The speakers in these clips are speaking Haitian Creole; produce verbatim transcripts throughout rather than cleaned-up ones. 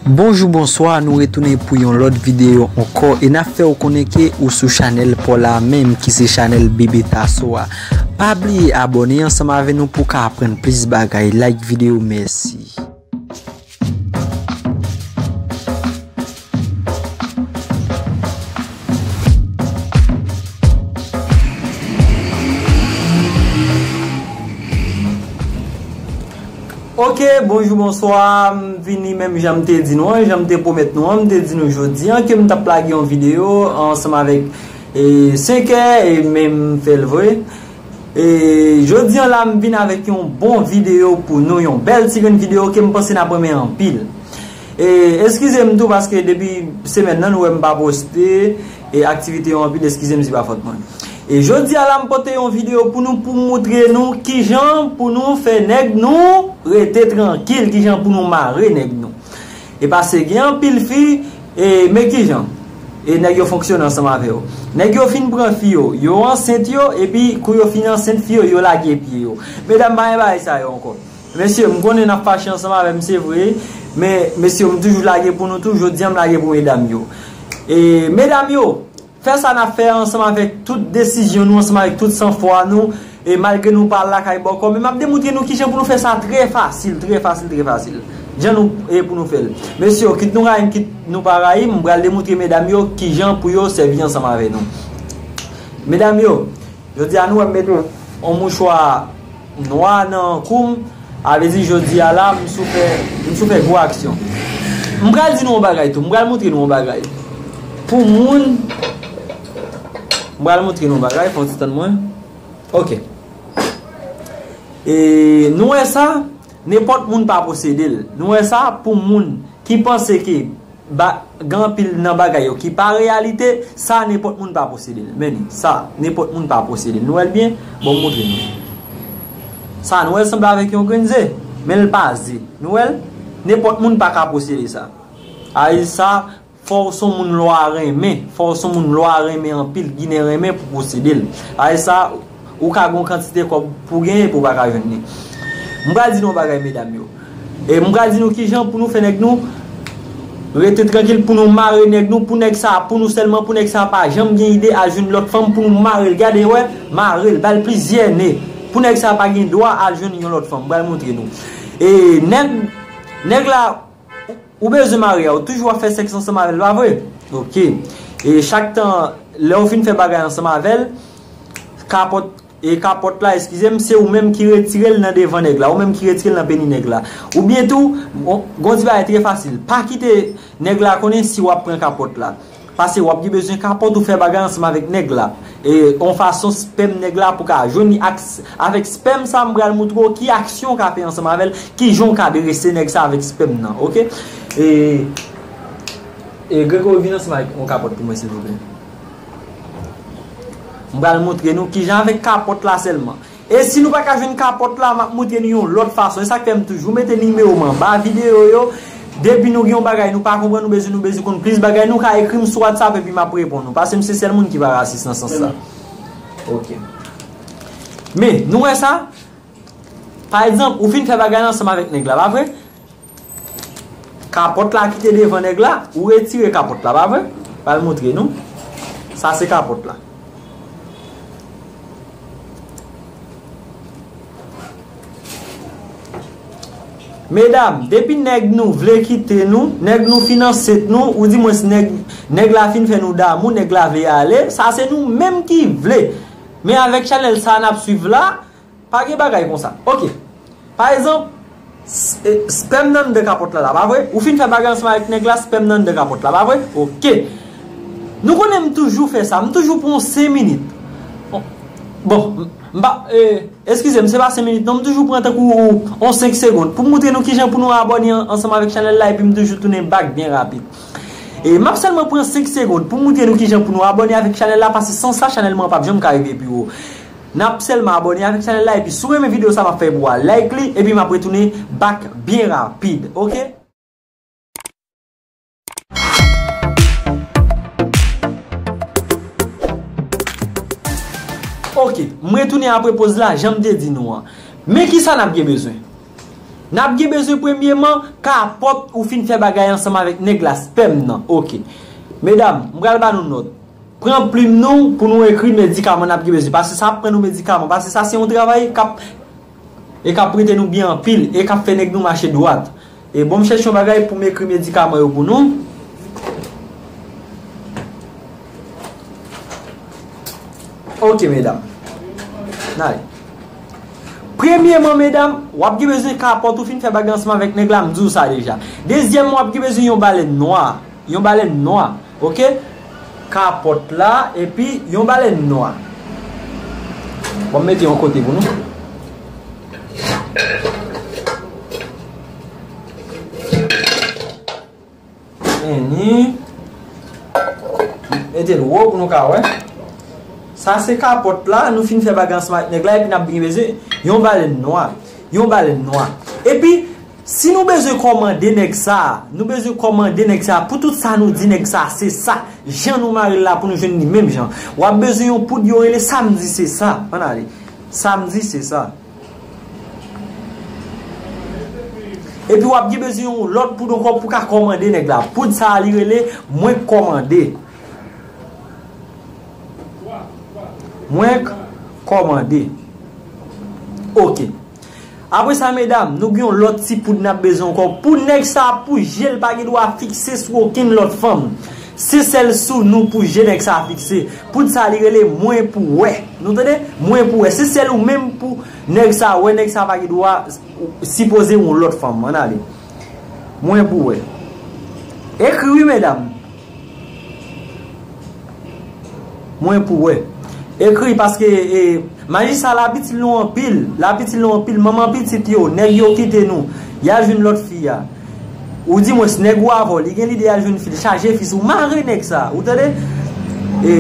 Bonjou, bonswa, nou retounen pou yon lòt videyo ankò e n ap fè w konnen ke ou sou chanèl pa w la menm ki se chanèl Bebe Tasso a. Pa bliye abòne ansanm avè nou pou w ka aprann plis bagay. Like videyo, mèsi. Ok, bonjou, bonswa. M vini menm jan m te di nou an, jan m te pwomèt nou an, m te di nou jodi an ke m t ap lage yon videyo ansanm avèk, e, senkè, e men m fè l vre. E jodi an la, m vin avèk yon bon videyo pou nou, yon bèl ti grenn videyo ke m panse n ap renmen anpil. E eskize m tou paske depi semèn nan nou wè m pa poste, e aktivite yo anpil, eskize m si pa fòt mwen. E jodi a la, m pote yon videyo pou nou, pou moutre nou kijan pou nou fè nèg nou rete trankil, kijan pou nou mare nèg nou. E paske gen anpil fi, e men kijan e nèg yo fonksyone ansanm avè yo. Nèg yo fin pran fi yo, yo ansent yo, epi kou yo fin ansent fi yo, yo lage pye yo. Medam, pa gen bagay sa yo ankò. Mesye, m konnen n ap fache ansanm avè m, se vre, men mesye, m toujou lage pou nou tou, jodi a m lage pou medam yo. E medam yo, fè sa n ap fè ansanm avèk tout desizyon nou, ansanm avèk tout sanfwa nou, e malgre nou pa al lakay bòkò, men m ap demoutre nou kijan pou nou fè sa trè fasil, trè fasil, trè fasil. Jan nou, e pou nou fè l. Mesye, kit nou rayi m, kit nou pa rayi m, m pral demoutre medam yo kijan pou yo sèvi ansanm avè nou. Medam yo, jodi a nou wè m mete yon mouchwa nwa nan kou m, a vle di jodi a la, m sou fè, m sou fè gwo aksyon. M pral di nou yon bagay tou, m pral moutre nou yon bagay. Pou moun, m pral moutre nou yon bagay, fè yon ti tann mwen. Ok. E nou wè sa, nenpòt moun pa posede l. Nou wè sa, pou moun ki panse ke ba, gen anpil nan bagay yo ki pa reyalite, sa nenpòt moun pa posede l. Men li, sa nenpòt moun pa posede l. Nou wè l byen? Bon, m moutre nou. Sa nou wè l sanble avèk yon grenn ze, men l pa ze. Nou wè l? Nenpòt moun pa ka posede sa. A di sa, fò w se yon moun lwa renmen, fò w se yon moun lwa renmen anpil, ginen renmen pou posede l. A di sa, ou ka gen yon kantite kòb pou genyen pou w pa ka jwenn li. M pral di nou yon bagay, medam yo. E m pral di nou kijan pou nou fè nèg nou rete trankil, pou nou mare nèg nou, pou nèg sa, pou nou sèlman, pou nèg sa pa janm gen ide al jwenn lòt fanm, pou nou mare l. Gade, wè, mare l, ba l plizyè ne. Pou nèg sa pa gen dwa al jwenn yon lòt fanm. M pral moutre nou. E nèg, nèg la, ou, ou bezwen mare a, ou toujou ap fè sèks ansanm avè l, pa vre? Ok. E chak tan, lè ou fin fè bagay ansanm avè l, kapòt, e kapòt la, eskize m, se ou menm ki retire l nan devan nèg la, ou menm ki retire l nan peni nèg la. Oubyen tou, gon, gon ti bagay trè fasil. Pa kite nèg la konnen si w ap pran kapòt la. Paske w ap gen bezwen kapòt ou fè bagay ansanm avèk nèg la. E yon fason spèm nèg la pou ka jwenn li ak, avèk spèm sa, m pral moutre w ki aksyon w ka fè ansanm avè l, kijan w ka drese nèg sa avèk spèm nan, ok? E, e Gregory, vin ansanm avèk yon kapòt pou mwen, silvouplè. M pral moutre nou kijan avèk kapòt la sèlman. E si nou pa ka jwenn kapòt la, m ap moutre nou yon lòt fason. E sa k fè m toujou mete nimewo m anba videyo yo. Depi nou gen yon bagay nou pa konprann, nou bezwen, nou bezwen konn plis bagay, nou ka ekri m sou WhatsApp epi m ap reponn nou. Paske m se sèl moun ki pa rasis nan sans sa. Ok. Men, nou wè sa? Pa egzanp, ou fin fè bagay la ansanm avèk nèg la, pa vre? Kapòt la ki te devan nèg la, ou retire kapòt la, pa vre? Pral moutre nou. Sa se kapòt la. Medam, depi nèg nou vle kite nou, nèg nou fin ansent nou, ou di mwens nèg, nèg la fin fè nou damou, nèg la vle ale, sa se nou menm ki vle. Men avèk chanèl sa n ap swiv la, pa gen bagay konsa. Ok. Pa egzanp, s-, e, spèm nan anndan kapòt la, la, pa vre? Ou fin fè bagay ansanm avèk nèg la, spèm nan anndan kapòt la, pa vre? Ok. Nou konnen m toujou fè sa, m toujou pran senk minit. Bon, m, m pa, e, eskize m, se pa senk minit non, m toujou pran tankou yon senk segonn pou m moutre nou kijan pou nou abòne an-, ansanm avèk chanèl la, epi m toujou tounen back byen rapid. E m ap sèlman pran senk segonn pou m moutre nou kijan pou nou abòne avèk chanèl la, paske san sa, chanèl mwen p ap janm ka rive pi wo. N ap sèlman abòne avèk chanèl la, epi si w renmen videyo sa m ap fè pou w a, like li, epi m ap retounen back byen rapid, ok? Ok, m retounen apre poz la, jan m te di nou an. Men kisa n ap gen bezwen? N ap gen bezwen premyeman kapòt ou fin fè bagay ansanm avèk nèg la, spèm nan. Oke. Medam, m pral ba nou nòt. Pran plim nou pou nou ekri medikaman n ap gen bezwen. Paske sa ap pran nou medikaman. Paske sa se yon travay k ap, e k ap prete nou byen anpil. E k ap fè nèg nou mache dwat. E bon, m chèche yon bagay pou m ekri medikaman yo pou nou. Oke, medam. N ale. Premyeman, medam, w ap gen bezwen kapòt ou fin fè bagay ansanm avèk nèg la, m di w sa deja. Dezyèmman, w ap gen bezwen yon balèn nwa. Yon balèn nwa, oke? Kapòt la, epi yon balèn nwa. Bon, m mete yon kote pou nou. Vini. Mete l wo pou nou ka wè. Sa se kapòt la, nou fin fè bagay ansanm ak nèg la, epi n ap byen bezwen yon balèn nwa. Yon balèn nwa. Epi, si nou bezwen kòmande nèg sa, nou bezwen kòmande nèg sa, pou tout sa nou di nèg sa, se sa. Jan nou mare l la pou nou jwenn li menm jan. W ap bezwen yon poud yo rele Samdi se sa. Ann ale. Samdi se sa. Epi w ap gen bezwen yon lòt poud ankò pou ka kòmande nèg la. Poud sa a li rele Mwen k kòmande. Mwen k kòmande. Oke. Apre sa, medam, nou gen yon lòt ti poud n ap bezwen ankò. Pou nèg sa a, pou je l pa gen dwa fikse sou okenn lòt fanm. Se sèl sou nou pou je nèg sa a fikse. Poud sa a, li rele Mwen pou wè. Nou tande? Mwen pou wè. Se sèl ou menm pou nèg sa a wè, nèg sa a pa gen dwa sipoze yon lòt fanm. Ann ale. Mwen pou wè. Ekri wi, medam. Mwen pou wè. Ekri paske, e, majistra l ap itil nou anpil. L ap itil nou anpil. Manman pitit yo, nèg yo kite nou. Y al jwenn lòt fi a. Ou di mwens nèg ou avè w, li gen lide y al jwenn fi l, chaje fis ou, mare nèg sa. Ou tande? E,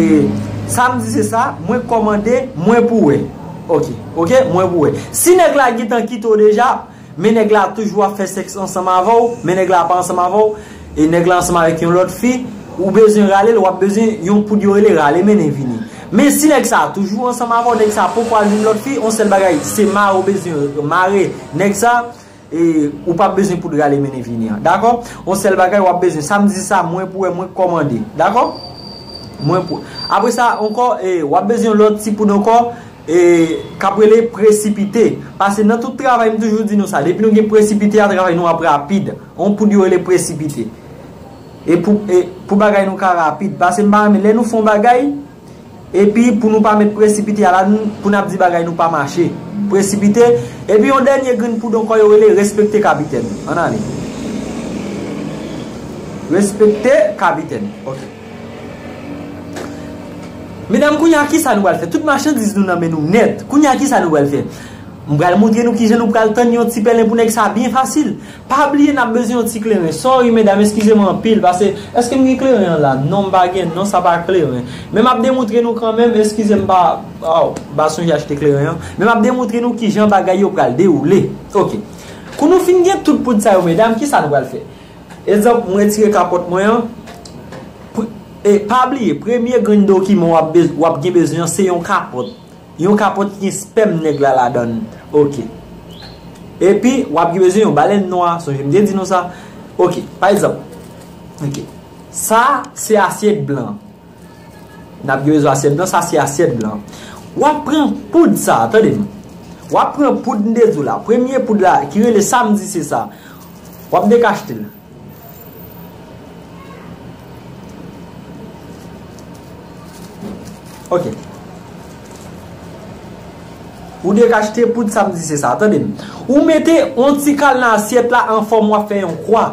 Samdi se sa, mwen kòmande, Mwen pou wè. Oke, oke, Mwen pou wè. Si nèg la gentan kite w deja, men nèg la toujou ap fè sèks ansanm avè w, men nèg la pa ansanm avè w, e nèg la ansanm avèk yon lòt fi, ou bezwen rale l, w ap bezwen yon poud yo rele rale mennen vini. Men si nèg sa toujou ansanm avè w, nèg sa poko al jwenn lòt fi, yon sèl bagay, se mare w bezwen mare nèg sa, e ou p ap bezwen poud rale mennen vini an. Dakò? Yon sèl bagay w ap bezwen, Samdi sa, Mwen pou wè, Mwen kòmande. Dakò? Mwen pou. Apre sa, ankò, e, w ap bezwen yon lòt ti poud ankò, e, k ap rele Presipite. Paske nan tout travay, m toujou di nou sa, depi nou gen Presipite a, travay nou ap rapid. On poud yo rele Presipite. E pou, e, pou bagay nou ka rapid. Paske m pa renmen lè nou fè yon bagay, epi pou nou pa met Presipite a ladan, pou n ap di bagay nou pa mache. Presipite, epi yon dènye grenn poud ankò yo rele Respekte Kapitèn. Ann ale. Respekte Kapitèn. Oke. Medam, kounye a, kisa nou pral fè? Tout machandiz nou nan men nou nèt. Kounye a, kisa nou pral fè? M pral montre nou kijan nou pral tann yon ti pèlen pou nèg sa byen fasil. Pa bliye n ap bezwen yon ti kleren. Sorry, medam, eskize m anpil, paske, èske m gen kleren an la? Non, m pa gen, non, sa pa kleren. Men m ap demontre nou kanmenm, eskize m pa, oh, m pa sonje achte kleren an. Men m ap demontre nou kijan bagay yo pral dewoule. Oke. Kou nou fin gen tout poud sa yo, medam, kisa nou pral fè? Egzanp, m retire kapòt mwen an. Pr-, e pa bliye, premye grenn dokiman w ap bez-, w ap gen bezwen an, se yon kapòt. Yon kapòt ki gen spèm nèg la ladan l. Oke. Epi, w ap gen bezwen yon balèn nwa. Sonje m te di nou sa. Oke. Pa egzanp. Oke. Sa, se asyèt blan. N ap gen bezwen asyèt blan, sa se asyèt blan. W ap pran poud sa, tande m. W ap pran poud m te di w la. Premye poud la, ki rele Samdi se sa. W ap dekachte l. Oke. Ou dekachte poud Samdi se sa, tande m. Ou mete yon ti kal nan asyèt la an fòm w ap fè yon kwa.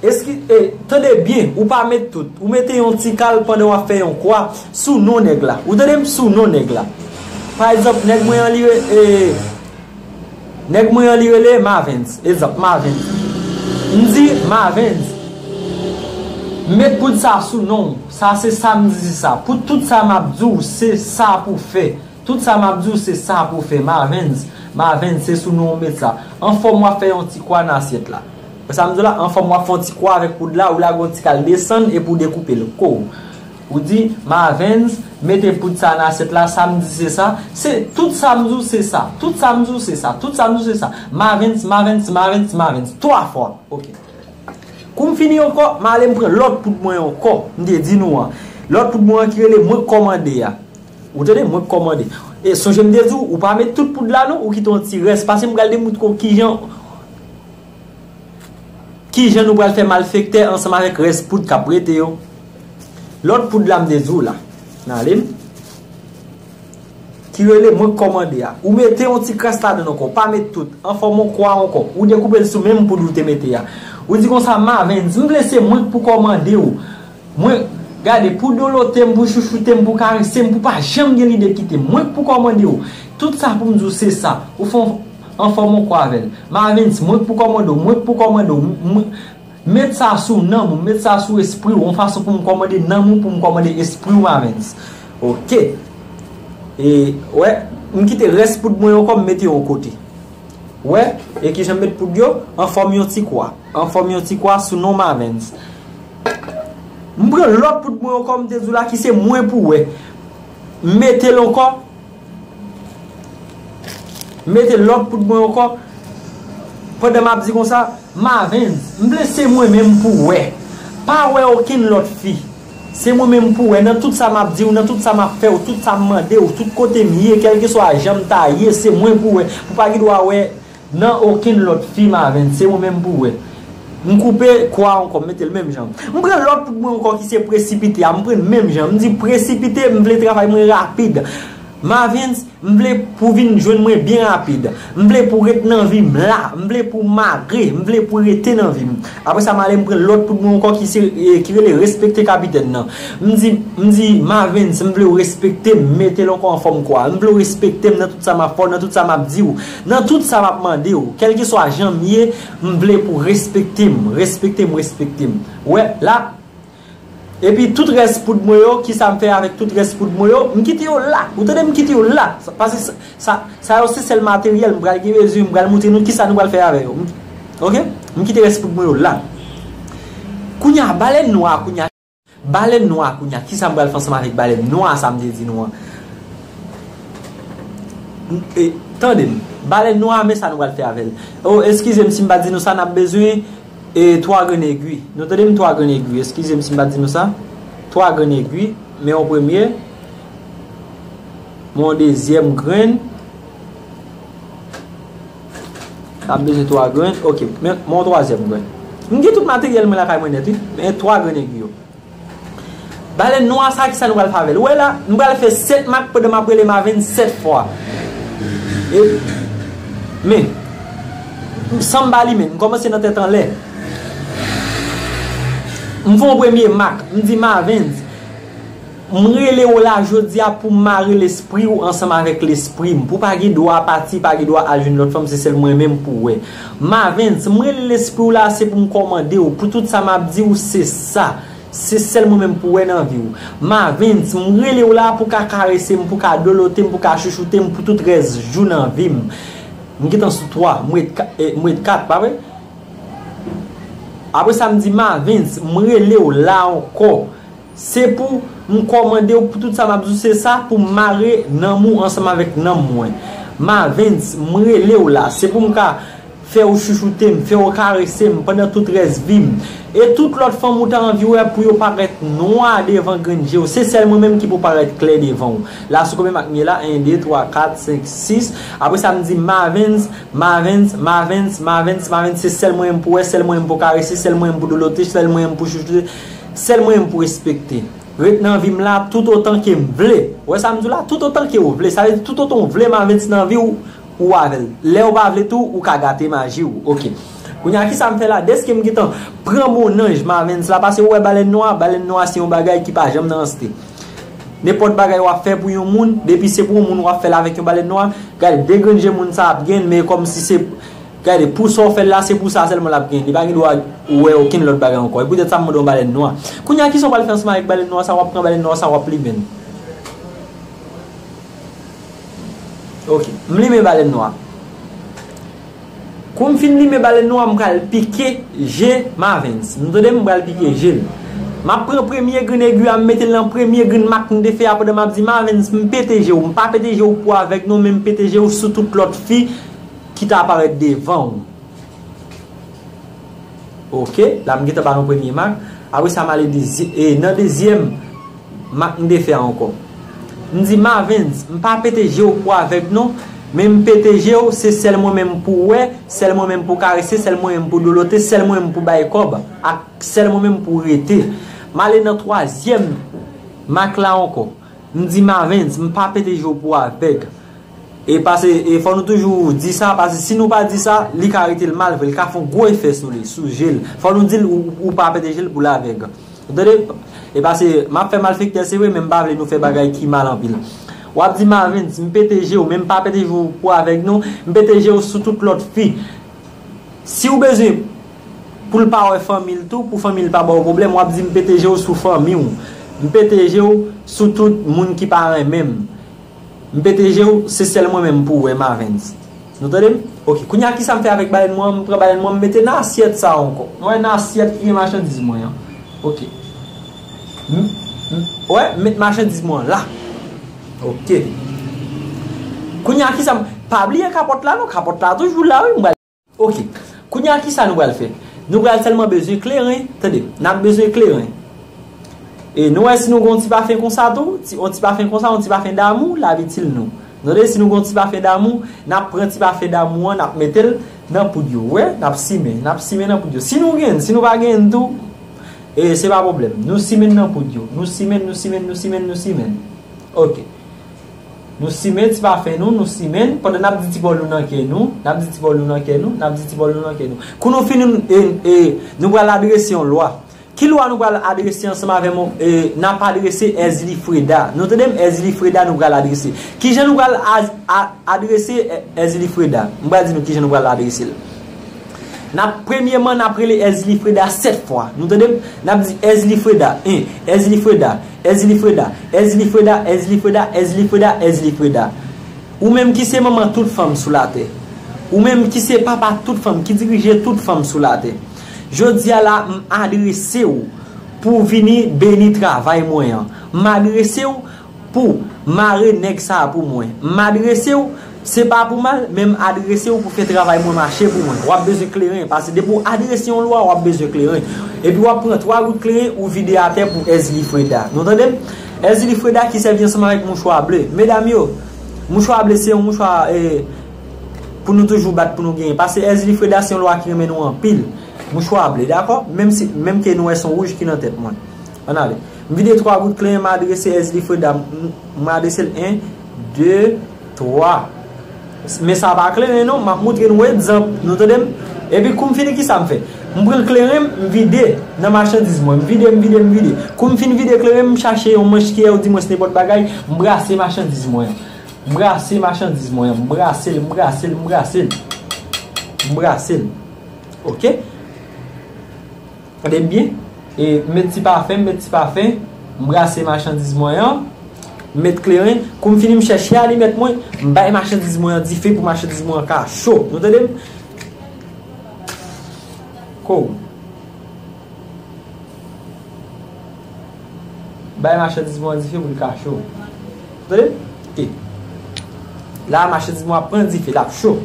Eski, e, tande byen, ou pa met tout. Ou mete yon ti kal pandan w ap fè yon kwa sou non nèg la. Ou tande m, sou non nèg la. Pa egzanp, nèg mwen an li re-, e, nèg mwen an li rele Mavens. Egzanp, Mavens. M di Mavens. Met poud sa sou non w. Sa se Samdi sa. Pou tout sa m ap di w, se sa pou fè. Tout sa m ap di w, se sa pou fè. Mavens, Mavens, se sou non w met sa. Anfòm w ap fè yon ti kwa nan asyèt la. Wè sa m di w la? Anfòm w ap fè yon ti kwa avèk poud la, ou lage yon ti kal desann epi w dekoupe l. Ko. Ou di, Mavens, Mete poud sa nan asyèt la, sa m di se sa. Se tout sa m di w se sa. Tout sa m di w se sa. Tout sa m di w se sa. Mavens, Mavens, Mavens, Mavens. Twa fwa. Ok. Kou m fini ankò, m ale m pran lòt poud mwen ankò. M te di nou an. Lòt poud mwen an ki rele mwen k kòmande a. Ou tande, mwen k kòmande. E sonje m te di w, ou pa met tout poud la non, ou kite yon ti rès. Pase m pral demontre w kijan, kijan nou pral fè malfektè ansanm avèk rès poud k ap rete yo. Lòt poud la m te di w la. N ale m. Ki rele mwen k kòmande a. Ou mete yon ti kras ladan l ankò, pa met tout. An fòm yon kwa ankò. Ou dekoupe l sou menm poud ou te mete a. Ou di konsa, Mavens, m vle se mwen k pou kòmande w. Mwen, gade, pou dolote m, pou chouchoute m, pou karese m, pou pa janm gen lide kite m. Mwen k pou kòmande w. Tout sa pou m di w se sa. Ou fè yon, an fòm yon kwa avè l. Mavens, mwen k pou kòmande w. Mwen k pou kòmande w. M, m, met sa sou nanm ou, met sa sou espri w. Yon fason pou m kòmande nanm ou, pou m kòmande espri w, Mavens. Ok. E, wè, m kite rès poud mwen ankò, m mete yo yon kote. Wè, e kijan m met poud yo? An fòm yon ti kwa. An fòm yon ti kwa sou non Mavens. M pran lòt poud mwen ankò, m te di w la, ki se mwen pou wè. M mete l ankò. M mete lòt poud mwen ankò. Pandan m ap di konsa, Mavens, m vle se mwen menm pou wè. Pa wè okenn lòt fi. Se mwen menm pou wè. Nan tout sa m ap di w, nan tout sa m ap fè w, tout sa m mande w, tout kote m ye, kèlkeswa jan m ta ye, se mwen pou wè. Pou pa gen dwa wè nan okenn lòt fi, Mavens, se mwen menm pou wè. M koupe kwa ankò, m mete l menm jan. M pran lòt poud mwen ankò ki se presipite a, m pran l menm jan. M di presipite, m vle travay mwen rapid. Mavens, m vle pou vin jwenn mwen byen rapid. M vle pou ret nan vi m la. M vle pou mare. M vle pou rete nan vi m. Apre sa, m ale m pran lòt poud mwen ankò ki se, e, ki rele respekte kapitèn nan. M di, m di, Mavens, m vle w respekte m, mete l ankò an fòm kwa. M vle w respekte m nan tout sa m ap fè w, nan tout sa m ap di w, nan tout sa m ap mande w. Kèlkeswa jan m ye, m vle pou w respekte m, respekte m, respekte m. Wè, la, epi tout rès poud mwen yo, kisa m fè avèk tout rès poud mwen yo? M kite yo la. Ou tande, m kite yo la. Sa, paske sa, sa, sa yo se sèl materyèl m pral gen bezwen, m pral montre nou kisa nou pral fè avè yo. M, ok? M kite rès poud mwen yo la. Kounye a, balèn nwa a, kounye a. Balèn nwa a, kounye a. Kisa m pral fè ansanm avèk balèn nwa a, sa m te di nou an? M, e, tande m. Balèn nwa a, men sa nou pral fè avè l. O, eskize m si m pa di nou sa, n ap bezwen E twa grenn egwi. Nou tande m, twa grenn egwi. Eskize m si m pa di nou sa. Twa grenn egwi. Men yon premye. Men yon dezyèm grenn. N ap bezwen twa grenn. Ok. Men, men yon twazyèm grenn. M gen tout materyèl mwen lakay mwen nèt, wi. Men twa grenn egwi yo. Balèn nwa sa, kisa nou pral fè avè l? Ou wè la, m pral fè sèt mak pandan m ap rele Mavens sèt fwa. E, men, san m pa limen, m kòmanse nan tèt anlè. M fè yon premye mak, m di, Mavens, m rele w la jodi a pou m mare lespri w ansanm avèk lespri m. Pou pa gen dwa pati, pa gen dwa al jwenn lòt fanm, se sèl mwen menm pou w wè. Mavens, m rele lespri w la, se pou m kòmande w. Pou tout sa m ap di w, se sa. Se sèl mwen menm pou wè nan vi w. Mavens, m rele w la pou ka karese m, pou ka dolote m, pou ka chouchoute m pou tout rès jou nan vi m. M gentan sou twa, m ret ka-, eh, m ret kat, pa vre? Apre sa, m di, Mavens, m rele w la ankò. Se pou m kòmande w pou tout sa m ap di w, se sa pou m mare nanm ou ansanm avèk nanm mwen. Mavens, m rele w la. Se pou m ka fè w chouchoute m, fè w karese m pandan tout rès vi m. E tout lòt fanm ou ta anvi wè pou yo parèt nwa devan grenn je w. Se sèl mwen menm ki pou parèt klè devan w. La sou konbyen mak m ye la? En, de, twa, kat, senk, sis. Apre sa, m di Mavens, Mavens, Mavens, Mavens, Mavens. Se sèl mwen menm pou wè, sèl mwen menm pou karese, sèl mwen menm pou dolote, sèl mwen menm pou chouchoute, sèl mwen menm pou respekte. Ret nan vi m la toutotan ke m vle. Ou wè sa m di w la? Toutotan ke w vle. Sa vle di toutotan w vle Mavens nan vi w, ou avè l. Lè w pa vle tou, ou ka gate maji w. Ok. Kounye a, kisa m fè la? Dèske m gentan pran bon nanj Mavens la, paske ou wè balèn nwa, balèn nwa se yon bagay ki pa janm nan anste. Nenpòt bagay w ap fè pou yon moun, depi se pou yon moun w ap fè l avèk yon balèn nwa, gade de grenn je moun sa ap gen, men kòmsi se, gade, pou sa w fè l la, se pou sa sèlman l ap gen. Li pa gen dwa wè okenn lòt bagay ankò. E poutèt sa m mande w balèn nwa. Kounye a, kisa w pral fè ansanm avèk balèn nwa sa? W ap pran balèn nwa sa, w ap limen l. Ok, m limen balèn nwa. Kou m fin limen balèn nwa, m pral pike je Mavens. Nou tande m, m pral pike je l. M ap pran premye grenn egi a, m mete l nan premye grenn mak m te fè a pandan m ap di, Mavens, m pete je w. M pa pete je w pou avèg non, men m pete je w sou tout lòt fi ki ta parèt devan w. Ok, la m gentan ba nou premye mak. Apre sa, m ale dezi- e, nan dezyèm mak m te fè a ankò. M di, Mavens, m pa pete je w pou avèg non, men m pete je w, se sèl mwen menm pou wè, sèl mwen menm pou karese, sèl mwen menm pou dolote, sèl mwen menm pou bay kòb, ak sèl mwen menm pou rete. M ale nan twazyèm mak la ankò. M di, Mavens, m pa pete je w pou avèg. E pase, e fò nou toujou di sa, pase si nou pa di sa, li ka rete l mal vre, li ka fè yon gwo efè sou li, sou je l. Fò nou di l ou, ou pa pete je l pou l avèg. Ou tande? E pase, m ap fè malfektè, se vre, men m pa vle nou fè bagay ki mal anpil. W ap di, Mavens, m pete je w, men m pa pete je w pou avèg non, m pete je w sou tout lòt fi. Si w bezwen pou l pa wè fanmi l tou, pou fanmi l pa ba w pwoblèm, w ap di, m pete je w sou fanmi w. M pete je w sou tout moun ki pa renmen m. M pete je w, se sèl mwen menm pou w wè, Mavens. Nou tande m? Ok, kounye a kisa m fè avèk balèn mwen an? M pran balèn mwen, m mete nan asyèt sa a ankò. Nou wè nan asyèt ki gen machandiz mwen an. Ok. M, m, wè, m met machandiz mwen an la. Ok. Kounye a kisa m, pa bliye kapòt la non, kapòt la toujou la wi, m pral Ok. Kounye a kisa nou pral fè? Nou pral sèlman bezwen kleren, tande, n ap bezwen kleren. E nou wè si nou gen yon ti pafen konsa tou, ti, yon ti pafen konsa, yon ti pafen damou, l ap itil nou. Nou tande, si nou gen yon ti pafen damou, n ap pran ti pafen damou an, n ap mete l nan poud yo. Wè, n ap simen, n ap simen nan poud yo. Si nou genyen, si nou pa genyen tou, e se pa pwoblèm. Nou simen nan poud yo. Nou simen, nou simen, nou simen, nou simen. Ok. Nou simen ti pafen nou, nou simen, pandan n ap di ti bòl nou nan kè nou, n ap di ti bòl nou nan kè nou, n ap di ti bòl nou nan kè nou. Kou nou fini, e, e, nou pral adrese yon lwa. Ki lwa nou pral adrese ansanm avè m? E, n ap adrese Èzili Freda. Nou tande m? Èzili Freda nou pral adrese. Kijan nou pral a-, a-, adrese È-, Èzili Freda? M pral di nou kijan nou pral adrese l. N ap, premyèman, n ap rele Èzili Freda sèt fwa. Nou tande m? N ap di Èzili Freda en, Èzili Freda, Èzili Freda, Èzili Freda, Èzili Freda, Èzili Freda, Èzili Freda. Ou menm ki se manman tout fanm sou latè. Ou menm ki se papa tout fanm, ki dirije tout fanm sou latè. Jodi a la, m adrese w pou w vini beni travay mwen an. M adrese w pou mare nèg sa a pou mwen. M adrese w, se pa pou mal, men m adrese w pou fè travay mwen mache pou mwen. W ap bezwen kleren, paske depi w adrese yon lwa, w ap bezwen kleren. Epi w ap pran twa gout kleren, ou vide atè pou Èzili Freda. Nou tande m? Èzili Freda ki sèvi ansanm avèk mouchwa ble. Medam yo, mouchwa ble se yon mouchwa, e, pou nou toujou bat pou nou genyen. Paske Èzili Freda se yon lwa ki renmen nou anpil. Mouchwa ble, dakò? Menm si, menm ke nou wè se yon wouj ki nan tèt mwen. Ann ale. M vide twa gout kleren, m adrese Èzili Freda. M, m adrese l en, de, twa. Men sa pa kleren non, m ap montre nou egzanp. Nou tande m? Epi kou m fini, kisa m fè? M pran kleren m, m vide nan machandiz mwen. M vide, m vide, m vide. Kou m fin vide kleren m, m chache yon manch kiyè, ou dimwens nenpòt bagay, m brase machandiz mwen an. M brase machandiz mwen an. M brase l, m brase l, m brase l. M brase l. Ok? Tande m byen. E, m met ti pafen, m met ti pafen. M brase machandiz mwen an. M met kleren. Kou m fini, m chèche alimèt mwen. M bay machandiz mwen an dife pou machandiz mwen an ka cho. Nou tande m? Kou. Bay machandiz mwen an dife pou l ka cho. Tande m? Ok. La, machandiz mwen ap pran dife, l ap cho.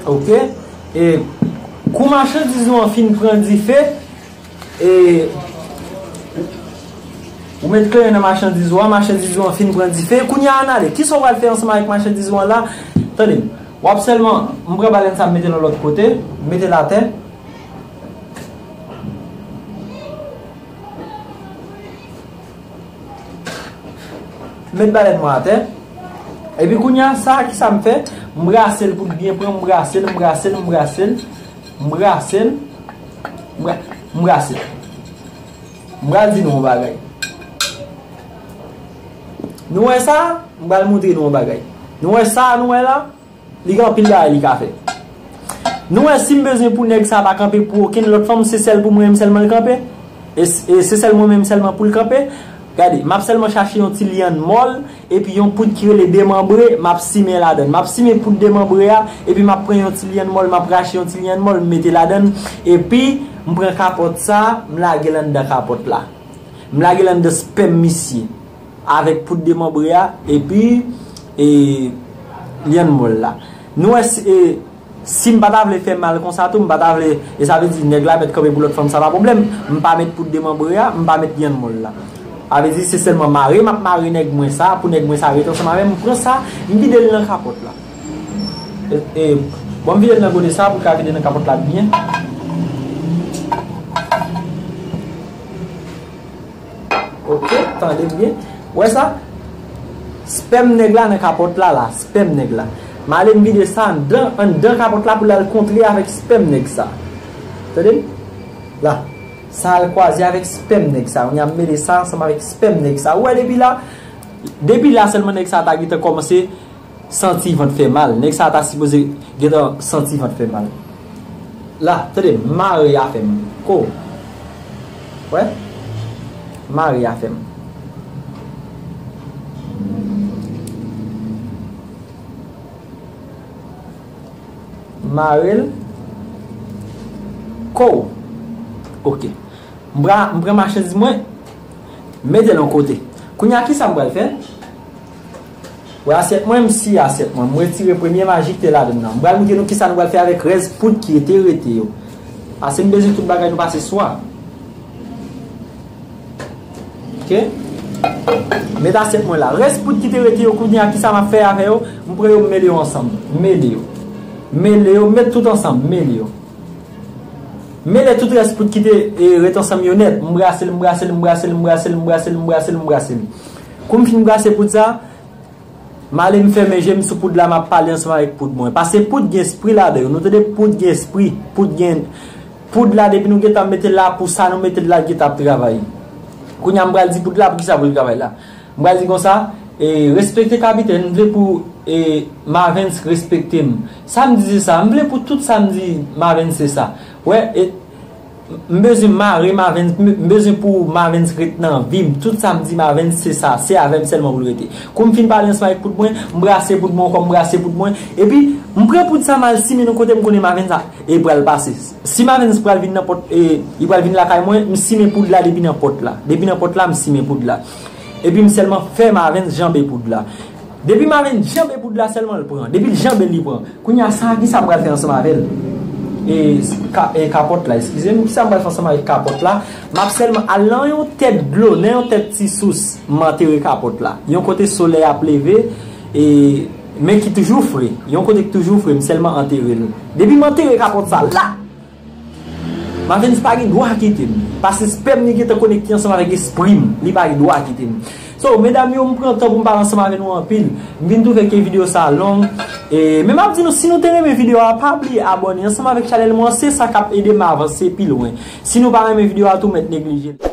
Ok. E kou machandiz ou an fin pran dife, e ou met kleren nan machandiz ou an, machandiz ou an fin pran dife. Kounye a, ann ale. Kisa w pral fè ansanm avèk machandiz ou an la? Tande m. W ap sèlman, m pran balèn sa, m mete l yon lòt kote, m mete l atè. Met balèn mwen atè. Epi kounye a, sa a, kisa m fè? M brase l pou l byen pran, m brase l, m brase l, m brase l, m brase l, m bra-, m brase l. M pral di nou yon bagay. Nou wè sa? M pral montre nou yon bagay. Nou wè sa, nou wè la? Li gen anpil bagay li ka fè. Nou wè, si m bezwen pou nèg sa pa kanpe pou okenn lòt fanm, se sèl pou mwen menm sèlman l kanpe. E, e se sèl mwen menm sèlman pou l kanpe. Gade, m ap sèlman chache yon ti lyann mòl, epi yon poud ki rele demanbre, m ap simen ladan l. M ap simen poud demanbre a, epi m ap pran yon ti lyann mòl, m ap rache yon ti lyann mòl, m mete ladan l, epi m pran kapòt sa, m lage l anndan kapòt la. M lage l anndan spèm misye, avèk poud demanbre a, epi, e, lyann mòl la. Nou wè si, e, Si m pa ta vle fè mal konsa tou, m pa ta vle, e sa vle di nèg la mèt kanpe pou lòt fanm, sa pa pwoblèm. M pa met poud demanbre a, m pa met lyann mòl la. Sa vle di se sèlman mare m ap mare nèg mwen sa, pou nèg mwen sa rete ansanm avè m. M pran sa, m vide l nan kapòt la. E, e, bon, m vide l nan gode sa pou l ka vide nan kapòt la byen. Ok, tande byen. Wè sa? Spèm nèg la nan kapòt la, la. Spèm nèg la. M ale m vide sa anndan, anndan kapòt la pou l al kontre avèk spèm nèg sa. Tande m? La. Sa al kwaze avèk spèm nèg sa. Kounye a m mele sa ansanm avèk spèm nèg sa. Ou wè depi la, depi la sèlman nèg sa ta gentan kòmanse santi vant fè mal. Nèg sa ta sipoze gentan santi vant fè mal. La, tande, mare afè m. Ko. Wè? Mare afè m. Mare l. Ko. Ok. M pran, m pran machandiz mwen. Mete l yon kote. Kounye a, kisa m pral fè? Wè asyèt mwen, m siye asyèt mwen. M retire premye maji ki te ladan l nan. M pral montre nou kisa nou pral fè avèk rès poud ki te rete yo. Pase m bezwen tout bagay nou pase swa. Ok? Met asyèt mwen la. Rès poud ki te rete yo, kounye a, kisa m ap fè avè yo? M pran yo, m mele yo ansanm. M mele yo. M mele yo, m met tout ansanm, m mele yo. Mele tout rès poud ki te, e, ret ansanm yo nèt. M brase l, m brase l, m brase l, m brase l, m brase l, m brase l, m brase l. Kou m fin brase poud sa, m ale m fèmen je m sou poud la, m ap pale ansanm avèk poud mwen. Paske poud gen espri ladan yo. Nou tande, poud gen espri, poud gen, poud la depi nou gentan mete l la pou sa nou mete l la gentan ap travay. Kounye a m pral di poud la poukisa pou l travay la. M pral di konsa, e, respekte kapitèn, m vle pou, e, Marvens respekte m. Sa m di se sa, m vle pou tout sa m di Marvens se sa. Wè, e, m bezwen mare Marvens, m, m bezwen pou Marvens ret nan vi m. Tout sa m di Marvens se sa, se avè m sèlman pou l rete. Kou m fin pale ansanm avèk poud mwen, m brase poud mwen ankò, m brase poud mwen. Epi, m pran poud sa m al simen nan kote m konnen Marvens a, e pral pase. Si Marvens pral vin nan pòt, e, li pral vin lakay mwen, m simen poud la depi nan pòt la. Depi nan pòt la, m simen poud la. Epi m sèlman fè Marvens janbe poud la. Depi Marvens janbe poud la sèlman l pran. Depi l janbe l, li pran. Kounye a sa, kisa m pral fè ansanm avè l? E, ka, e, kapòt la, eskize m. Kisa m pral fè ansanm avèk kapòt la? M ap sèlman al nan yon tèt dlo, nan yon tèt ti sous, m antere kapòt la. Yon kote solèy ap leve, e, men ki toujou fre. Yon kote ki toujou fre, m sèlman antere l. Depi m antere kapòt sa la, Marvens pa gen dwa kite m. Paske spèm li gentan konekte ansanm avèk espri m. Li pa gen dwa kite m. So, medam yo, m pran tan pou m pale ansanm avè nou anpil. M vin twouve ke videyo sa long. E, men m ap di nou, si nou te renmen videyo a, pa bliye abòne ansanm avèk chanèl mwen an. Se sa k ap ede m avanse pi lwen. Si nou pa renmen videyo a tou, mèt neglije l.